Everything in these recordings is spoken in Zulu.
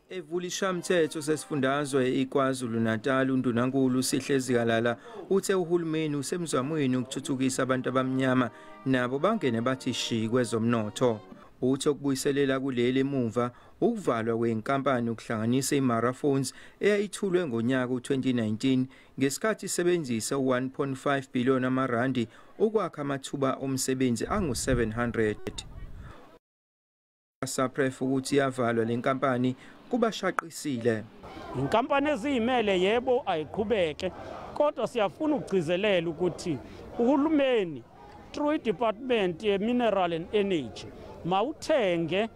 Evula ishamthetho sesifundazwe iKwaZulu Natal, uNdunankulu Sihle Zikalala uthe uhulumeni usemzamweni ukuthuthukisa abantu abamnyama nabo bangene bathi shi kwezomnotho. Uthe ukubuyiselela kuleli emuva ukuvalwa kwenkampani ukuhlanganisa iMara Phones eyayithulwe ngonyaka u2019 ngesikhathi isebenzisa u1.5 billion amarandi ukwakha amathuba omsebenzi angu700. Sapref ukuthi yavalwa lenkampani kubashaqisile. Inkampani eziyimele yebo ayiqhubeke, kodwa siyafuna ukugcizelela ukuthi uhulumeni through i-Department ye-Mineral and Energy mawuthenge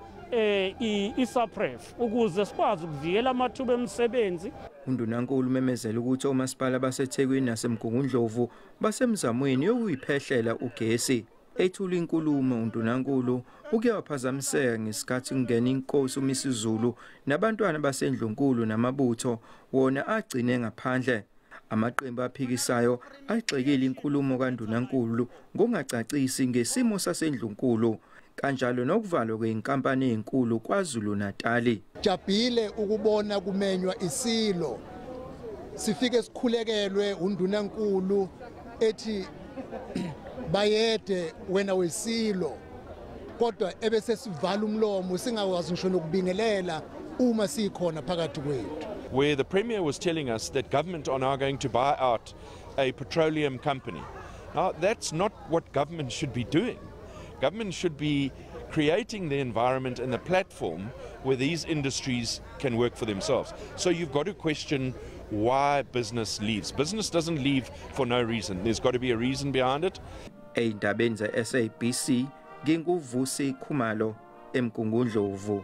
iSapref ukuze sikwazi ukuvikela amathuba emisebenzi. Undunankulu umemezela ukuthi omasipala baseThekwini naseMgungundlovu basemzamweni yokuyiphehlela ugesi. Ethula inkulumo uNdunankulu uke waphazamiseka ngesikhathi kungena inkosi uMisuzulu nabantwana basendlunkulu namabutho wona agcine ngaphandle. Amaqembu aphikisayo agxekile inkulumo kaNdunankulu ngokungacacisi ngesimo sasendlunkulu kanjalo nokuvalwa kwenkampani enkulu KwaZulu Natali. Jabhile ukubona kumenywa isilo sifike sikhulekelwe undunankulu ethi bayede wena wesilo, kodwa ebese sivala umlomo singakwazi ngisho nokubingelela uma sikhona phakathi kwethu. Where the Premier was telling us that government are now going to buy out a petroleum company. Now, that's not what government should be doing. Government should be creating the environment and the platform where these industries can work for themselves. So you've got to question why business leaves. Business doesn't leave for no reason. There's got to be a reason behind it. Ey'ndabeni ze-SABC, nginguVusi Khumalo eMgungundlovu.